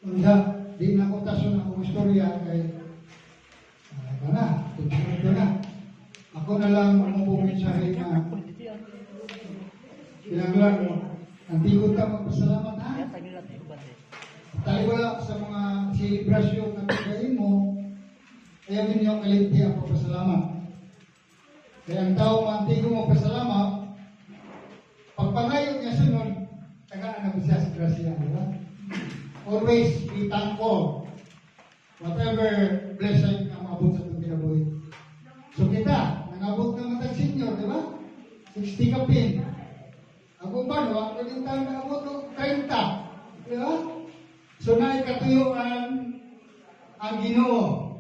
Unsa, di na ko tason akong istorya kay ito na, ito na. Ako na lang magpupunsahin na kinanglan mo. Antikot ka magpasalamat ha? Taliwala sa mga selebrasyon na pagayin mo, kaya ninyo kalimti ang pagpasalamat. Kaya ang tao mantigo mo pasalamat, pagpangayon niya sunod, tagaan na siya sa grasya, di ba? Always be thankful. Whatever blessing ang maabot sa itong kinabuhi. So kita, nangabot na matag senior, di ba? 60 ka pin. Ako ba, no? Ako yung taon nangabot ko, 30. Di ba? So naikatuyuan ang Ginoo.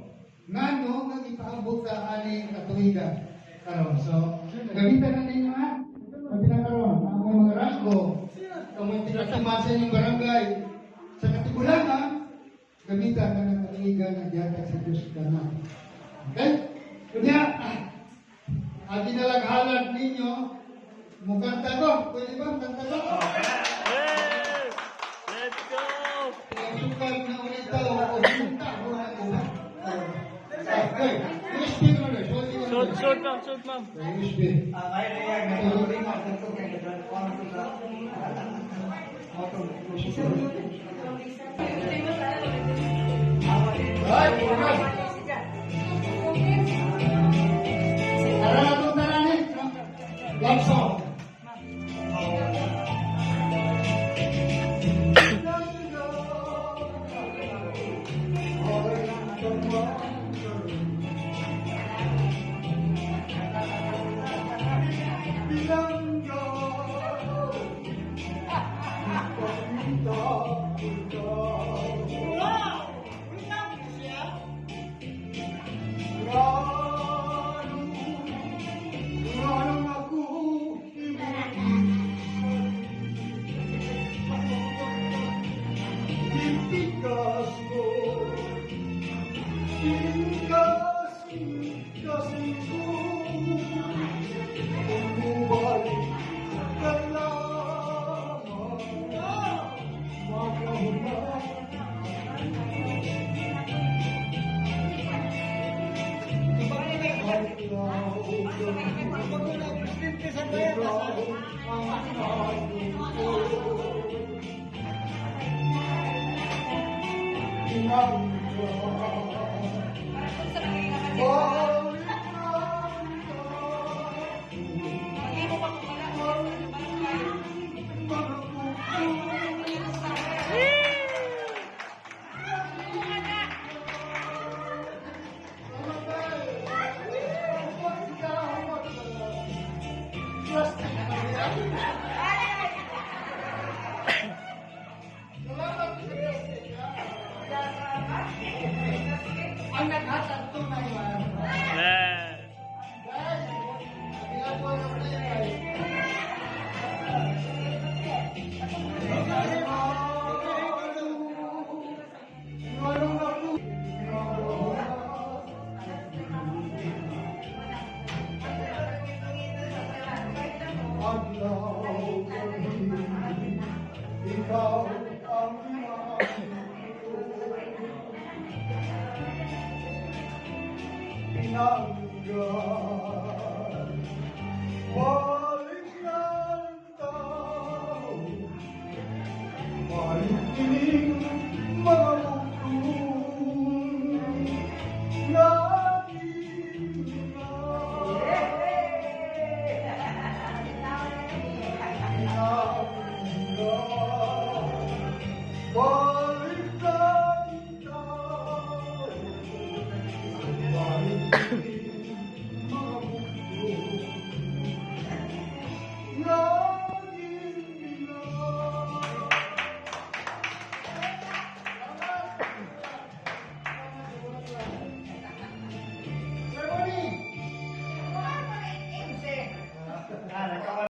Ngano, nag-ipaabot sa ani katuigan. Karon, so, gamitan na ninyo ha? Sabi na karon, ang mga rasgo, kung may tinatiman sa inyong barangay, sa katigulangan, gamitan na ng katuigan na dihatag sa Diyos Dama. Okay? Kunya, dinalaghalan ninyo, mukanta ko. Pwede ba? Kanta ko? Let's go! Sukal na ulit daw, o sinunta, buhay ko ba? Okay, USB ko na. Short, ma'am. USB. Tara na itong taranin. Love song. Ang naghatag tunay man. Ikaw ang pinanggan, balik ng tao, balik kining mga bukong laging balik ng tao, balik